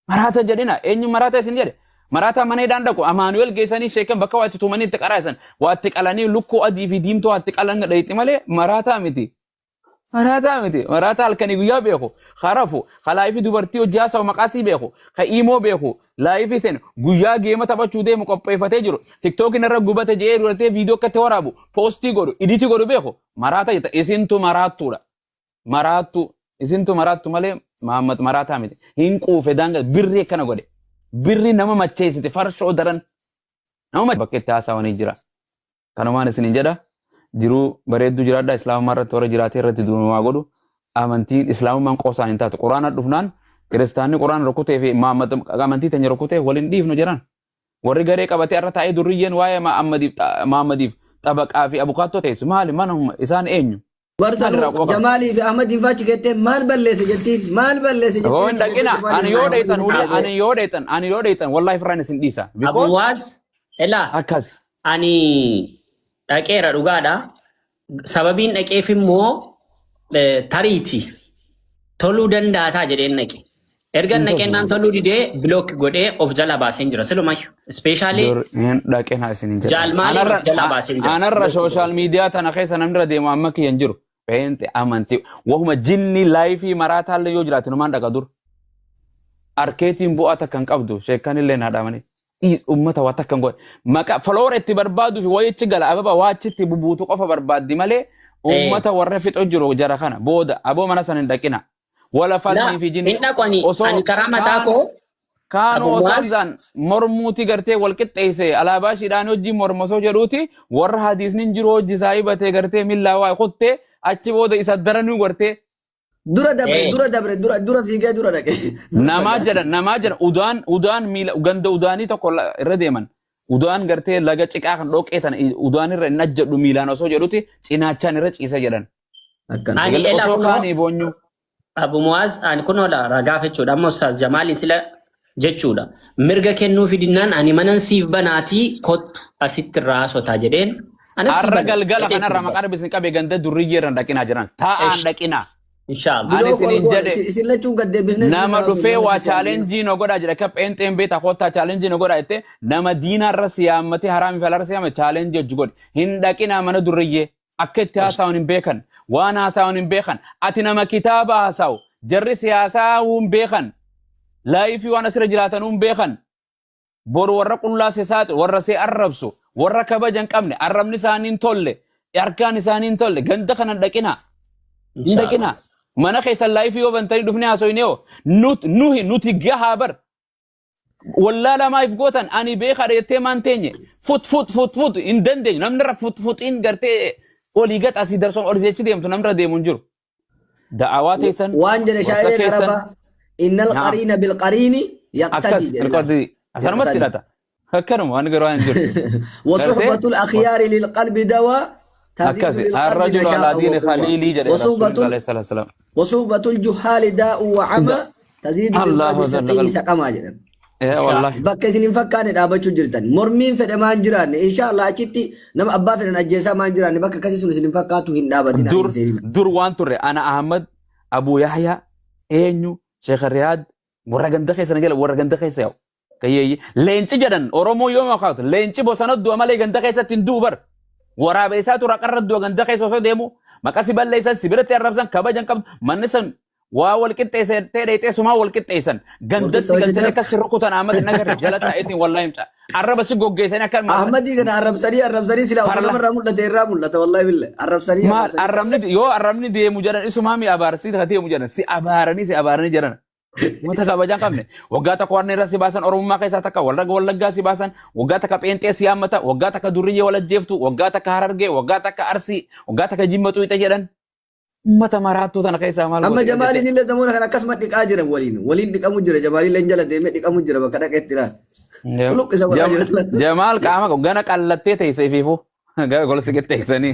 Maraata jedhina eenyu maraata isin jedhe. Maraataa mana hidhaan dhaqu Amaanu'el geessanii sheekan bakka waa itti tumanii itti qaraasan waa itti qalanii lukkuu adii fi diimtuu waa itti qalan dhayxi malee maraataa miti. Maraataa miti. Maraataa halkanii guyyaa beeku. Harafu. Ka live dubartii hojii haasa'u maqaa sii beeku. Ka imo beeku. Live seenu. Guyyaa game taphachuu deemu qopheeffatee jiru. TikTokiin irra gubate je'ee duratee viidiyoo akkatti waraabu. Post godhu. Edit godhu beeku. Maraata jetta. Isintu maraattuudha. Maraattuu. Isintu maraattu malee Mahammad maraataa miti. Hin quufe daangaa birrii akkana godhe. Birri nama macheessite farshoo daran. Nama bakka itti haasa'anii jira. Kanumaan isinin jedha. Jiruu bareedduu jiraadha. Islaamummaa irratti warra jiraatee irratti duunumaa godhu. Amantiin islaamummaan qoosaan hin taatu. Quraana dhufnaan kiristaanni quraana rukutee fi Muhammad amantii teenya rukutee waliin dhiifnu jedhan. Warri garee qabatee irra taa'ee durriyyeen waa'ee Muhammadiif xabaqaa fi abukaattoo teessu maali mana isaan eenyu? Maal irraa Barsanuu quba qabu? Jamaalii fi Ahmadiin faachi keettee maal balleesse jettiin, maal balleesse Hoo jettiin hin achi keettee dhaqina. Jamaaliin Ani fi yoo Ahmadiin dheeytan achi ulee keettee. ani yoo dheeytan wallahi firraan isin dhiisa. Abu Because Waas, elaa akkas. ani dhaqeera dhugaadha. Sababiin dhaqeef immoo tariiti toluu danda'ataa jedheen dhaqe. Erga Hin dhaqeennaan tolu. toluu didee block godhee of jala baaseen jira. Silumayyuu. Especially Dur hin dhaqina isin hin jedhan. jaalmaaliin Anarra of jalaa baaseen jira. anarra Block godhee. social media tana keessa namni irra deemu amma kiyya hin jiru. Peenxe amantii wahuma jinni live maraataallee yoo jiraate numaan dhaqa dur. Arkeetiin bu'aa takka hin qabdu sheekkan illee naa dhaamanii. Uummata waa takka hin godhe. Maqaa follower itti barbaaduu fi wayichi gala ababa waa achitti bubuutu qofa barbaaddi malee uummata warra fixu jiru jara kana booda aboo mana sana hin dhaqina. Wala La falmii fi jinni hin dhaqu ani osoo ani karaa mataa kaan koo kaanuu Abu osoo Muwaas Hamzaan mormuuti gartee wal qixxeesse alaabaa shiidhaan hojii mormosoo jedhuuti warra hadiisni hin jiru hojii isaa hibatee gartee millaa waa kuttee achi booda isa daranuu gartee Dura dabre, dura dabre, dura dura fiigee dura dhaqe. Dura namaa fagaate. jedhan namaa jedhan udaan udaan miila ganda udaanii tokko irra deeman udaan gartee laga ciqaa kan dhoqqee tana udaan irra hin ajjadhu miilaan osoo jedhuti cinaachaan irra ciisa jedhan. Akkana. Ani Egalee ela osoo kunoo kaanii boonyu. Abu Muwaaz ani kunoo la ragaaf jechuudha. Amma Ustaaz Jamaaliin sila jechuudha. Mirga kennuu fidinnaan ani manan siif banaatii kottu asitti irraa haasotaa jedheen. Anas siif Har'a bana. galgala Jedhee kanarra siif maqaa bana. rabbi isin qabe ganda durriyyee irra hin dhaqinaa jiran. Taa'aan Ish. dhaqinaa. Inshaallah. Ani Biloo isiniin kol goone jedhe isin lachuu gad deebifnee isin nama irraa haasofne dhufee nama waa achi siyaamne. challenge no godhaa jedha akka pheenxeen beektaa kottaa challenge no godhaa jettee nama diinaarra si yaammatee haraami fi alaarra si yaamate challenge hojii godhe. Hin dhaqinaa mana durriyyee. Akka itti haasa'an hin beekan. Waan haasa'an hin beekan. Ati nama kitaaba haasa'u. Jarri siyaasaa hin beekan. Live waan asirra jiraatan hin beekan. Boru warra qullaa si saaxilu, warra si arrabsu, warra kabaja hin qabne, arrabni isaanii hin tolle, harkaan isaanii hin tolle, ganda kana hin dhaqinaa. Hin Inshaallah. dhaqinaa. Mana keessan live yoo bantanii dhufnee haasofne hoo nuhi nuti gahaa bar. Wallaa lamaa if gootan ani beekaadha jettee maan teenye fut fut fut fut hin dandeenyu namni irra fut futiin gartee olii gad asii darsoon olii jechi deemtu namni irra deemu hin jiru. Da'awaa teessan Waan jedhe gorsa shaa'ireen keessan Arabaa innal naam qariina bil qariini akkas yaqtadi jedhe laal. ilqooti asanumatti Yaqtadi. hidhata. Akkanuma waan garuu waan hin jiru. Gartee وصحبة الأخيار للقلب دواء تزيد akkas للقلب الرجل على نشاطا دين وقوة خليلي jedhe rasuulli وصحبة عليه الصلاة والسلام. وصحبة الجهال داء وعمى تزيد الله للقلب السقيم أكبر. سقما jedhan. Ee wallahi. Bakka isin hin fakkaanne dhaabachuu jirtan. Mormiin fedhe maan jiraanne. Inshallah achitti nama abbaa fedhan ajjeesaa maan jiraanne bakka akkasii sun isin hin fakkaatu hin dhaabatina Dur hin seenina. dur waan turre ana Ahmad Abu Yahya eenyu Sheekh Riyaad warra ganda keessa na jala warra ganda keessa yaa'u. Kayyeeyyi leenci jedhan Oromoo yoo makaatu leenci bosona du'a malee ganda keessatti hin du'u bar. Waraabeessaatu raqarra du'a ganda keessa osoo deemu maqaa si balleessan si biratti arrabsan kabaja hin qabdu manni san waa wal qixxeessan ta'e dheexee sumaa wal qixxeessan ganda si Walqixxee galchanii akka hojjetaa. si rukutan Ahmad hin agarre jala taa'eetiin wallahi himta arraba si goggeessanii akka Ahmadii kana arrabsanii arrabsanii silaa osoo Parla namarraa mul'ate irraa mul'ata wallahi billah arrabsanii maal arrabsanii. arrabni yoo arrabni deemu jedhan isumaa mi abaarsii ka deemu jedhan si abaaranii si abaaranii jedhan Uummata kabajaa hin qabne. Waggaa tokko warra irra si baasan Oromummaa keessaa takka warra Wallaggaa si baasan waggaa takka Pheenxee si yaammata waggaa takka Durriyyee wal ajjeeftu waggaa takka Harargee waggaa takka Arsii waggaa takka Jimma xuuxxe jedhan. Uummata maraattuu tana keessaa maal Amma goote Jamaaliin jettee. illee zamoona kana akkasuma dhiqaa jira waliin waliin dhiqamu jira Jamaaliin illee jala deemee dhiqamu jira bakka dhaqeetti laa. Xuluq isa godhaa jira. Jamaal qaama gana qallattee teesse ifiifuu. Gara golsi qixxeessanii.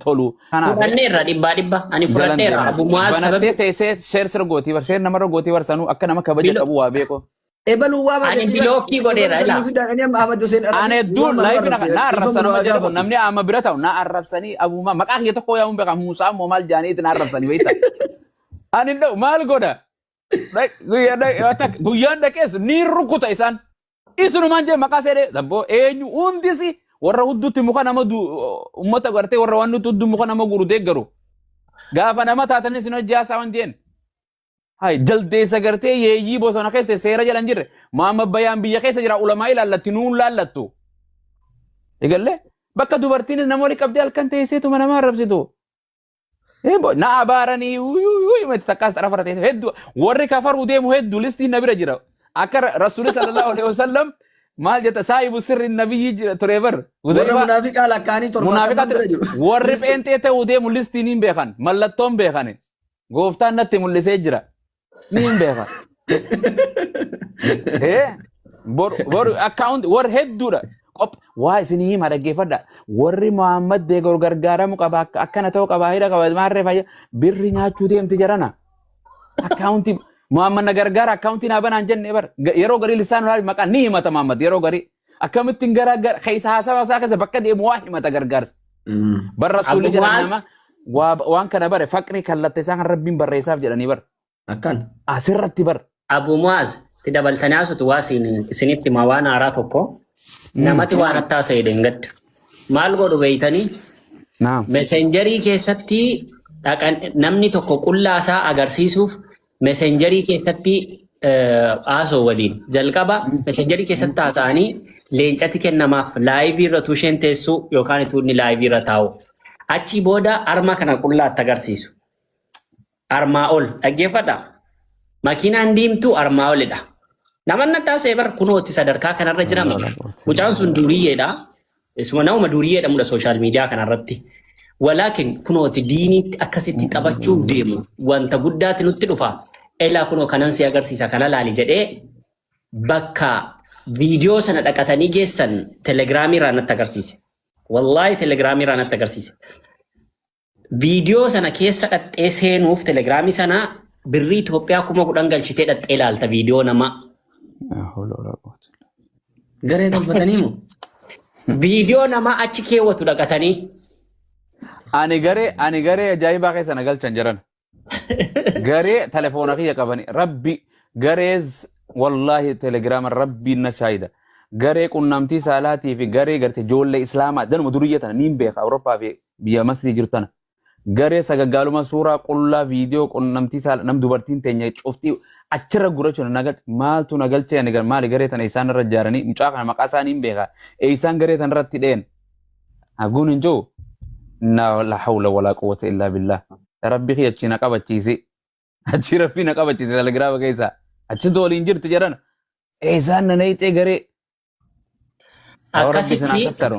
Tolu. Kanaaf Fudhanneerra dhibbaa dhibba. Ani jalan fudhadheerra. deemna. Abu Mu'aaz Banattee sababi teessee share sirra gootii bar share namarra gootii bar sanuu akka nama kabaja bilo qabu waa beeku. Ebaluu waama Ani jetti bar. bilookii godheera Ebaluu ilaa. san nu fidaa dhanii amma Ahmad Hussein Ani Arabii hedduun waama nu laayifi arrabse. na Dhiifama arrabsan nu nama haa jedhu kun gaafatu. namni amma bira ta'u na arrabsanii abumaa maqaa kiyya tokko yaa'uun beekaa Muusaa ammoo maal jaaniiti na arrabsanii beekta. Ani dha'u maal godha? Guyyaan dhaqees ni rukuta isaan. Isinumaan jee maqaa seedhee dabboo eenyu hundisi warra hudduutti muka nama ummata gartee warra waan nuti hudduu muka nama guru deeggaru. Gaafa nama taatanis isin hojii haasaa waan jeen. Hai jaldeessa gartee yeeyyii bosona keessa seera jala hin jirre. Maama bayaan biyya keessa jira ulamaa ilaallatti nuun laallattu. Egalee bakka dubartiinis nama walii qabdee halkan teesseetuma nama arrabsitu. Na abaaranii miti takkaas xarafa teesse hedduu warri kafaruu deemu hedduu listiin na bira jira. Akka Rasuulli sallallahu alaihi wasallam maal jetta saahibu sirri nabiyyi jira ture bar. Warra munaafiqaa lakkaanii Munaafiqaa 70 bira jiru. Warri pheenxee ta'uu deemu listiin hin beekan mallattoon beekan. Gooftaan natti mul'isee jira. Ni hin beeka. Bor akkaawunti warri hedduudha. Waa isinii hima dhaggeeffadha. Warri Muhammad deegaru gargaaramu qaba akkana ta'uu qaba hidha qaba maarree fayya birri nyaachuu deemti jarana. Akkaawunti Muhammad na gargaara akkaawuntii naa banaan jenne bar yeroo garii lisaan olaal maqaa ni himata Muhammad yeroo garii akkamittiin gara keessa haasawa isaa keessa bakka deemu waa himata gargaarsa. Bar rasuulli Abu jedhan Muaz nama waan kana bare faqri kallatta isaa kan rabbiin barreessaaf jedhanii bar. Akkan. Asirratti bar. Abu Muaz itti dabaltanii haasatu waa isinitti himaa waan haaraa tokko namati waan akka haasa'e deengadda. Maal godhu beeytanii? Naam. Messengerii keessatti dhaqan namni tokko qullaa isaa agarsiisuuf messengerii keessatti haasoo waliin jalqaba messengerii keessatti haasa'anii leencatti kennamaaf laayivii irra utuu isheen teessu yookaan utuu inni laayivii irra taa'u. Achii booda arma kana qullaatti agarsiisu. Armaa ol dhaggeeffadha. Makiinaan diimtuu armaa olidha. Namoonni taasise bar kunooti sadarkaa kanarra jirame. Mucaan sun duuriyyeedha. Isuma nama duuriyyee jedhamudha sooshaal miidiyaa kanarratti. Walaakin kunooti diiniitti akkasitti taphachuuf deemu wanta guddaatti nutti dhufa. Elaa kunoo kanan si agarsiisa kana laali jedhee bakka viidiyoo sana dhaqatanii geessan telegiraamii irraa natti agarsiise. Wallaahi telegiraamii irraa natti agarsiise. Viidiyoo sana keessa dhaxxee seenuuf telegiraamii sana birrii Itoophiyaa 10,000 galchitee dhaxxee ilaalta viidiyoo namaa. Garee tolfatanii moo? Viidiyoo namaa achi keewwatu dhaqatanii. Ani garee ajaa'ibaa keessa na galchan jiran. Garee telefoona kiyya qabani rabbi garees wallaahi telegiraama rabbiin na shaayida. Garee qunnamtii saalaatii fi garee gartee ijoollee islaamaa danuma duriyya tana niin beeka Awurooppaa fi biyya Masrii jirtu tana. Garee sagaggaaluma suuraa qullaa viidiyoo qunnamtii saalaa nam dubartiin teenya cuftii achirra gurrachuun na galche maaltu na galchee ani maali garee tana isaan irra ijaaranii mucaa kana maqaa isaanii hin beeka. Isaan garee tana irratti dheen. Haguun hin jiru. Na la hawla wala quwwata illaa billah. Rabbi kiyya achi na qabachiise. Achi rabbi na qabachiise telegiraama keessa. Achi waliin jirti jedhan. Eessaan na nayxee garee. Rabbi sinaa Akkasitti sattaru.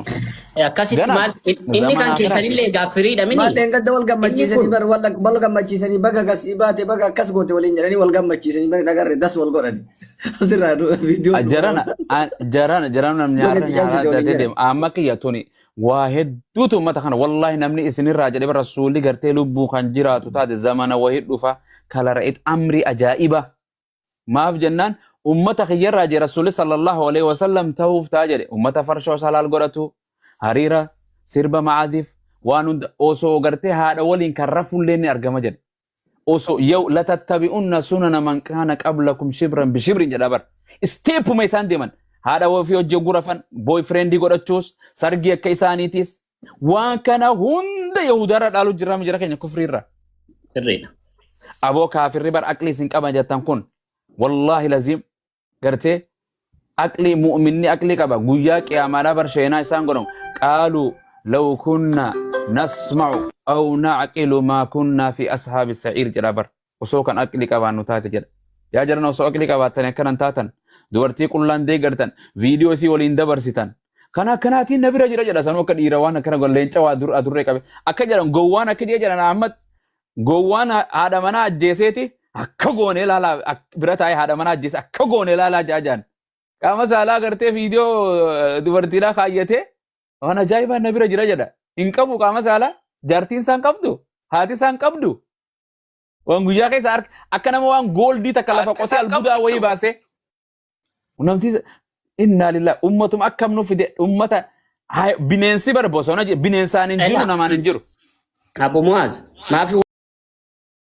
akkasitti Gana maal inni zaman kan akhiraa. keessanillee gaaffiriidha mini. Maal dheengadda wal Inni gammachiisanii kun bar wal gammachiisanii baga gasii baate baga akkas goote waliin jedhanii wal gammachiisanii bari dhagarre das wal godhani. Asirraa viidiyoo Jarana jarana jarana namni baga nyaara itti nyaara cabsite adda waliin adda jedhan. deema. Amma kiyya tuni waa hedduutu uummata kana wallaahi namni isinirraa jedhee bara rasuulli gartee lubbuu kan jiraatu taate zamana wahii dhufa kala ra'it amri ajaa'iba. Maaf jennaan ummata kiyyarraa jee rasuulli sallallahu alaihi wasallam ta'uuf ta'a jedhe ummata farshoo salaal godhatu hariira sirba ma'aadiif waan hunda osoo gartee haadha waliin kan rafullee ni argama jedhe. Osoo yaw latattabi'unna sunana man kaana qablakum shibran bishibrin jedha bar. Isteepuma isaan deeman haadha ofii hojii gurafan boyfriendii godhachuus sargii akka isaaniitis waan kana hunda yahudaarra dhaalu jirra jira keenya kufriirra. Sirriidha. Aboo kaafirri bar aqlii isin qaban jettan kun wallaahi laziim gartee aqlii mu'minni aqlii qaba guyyaa qiyaamaadhaa bar sheenaa isaan godhamu qaaluu law kunna nasma'u aw na'qilu maa kunna fi ashaabi sa'iir jedha bar osoo kan aqlii qabaannu taate jedha yaa jiran osoo aqlii qabaattanii akkanan taatan dubartii qullaan deeggartan viidiyoo isii waliin dabarsitan kan akkanaatiin na bira jira jedha sanuu akka dhiira waan akkana godhan leenca waa dur adurree qabe akka jedhan gowwaan akka jedhan Ahmad gowwaan haadha manaa ajjeeseeti akka goonee laalaa bira taa'ee haadha manaa ajjeese akka goonee laalaa ja'a jaan. Qaama saalaa gartee viidiyoo dubartiidhaa kaayyatee waan ajaa'ibaa na bira jira jedha. Hin qabu qaama saalaa jaartiin isaan qabdu haati isaan qabdu. Waan guyyaa keessa akka nama waan gooldii takka lafa qotee albuudaa wayii baasee. Namti innaa lillahi, ummatuma akkam nu fide, ummata bineensi bara bosona jiru, bineensaan hin jiru, Ela. namaan hin jiru. Abu Muaz, maafi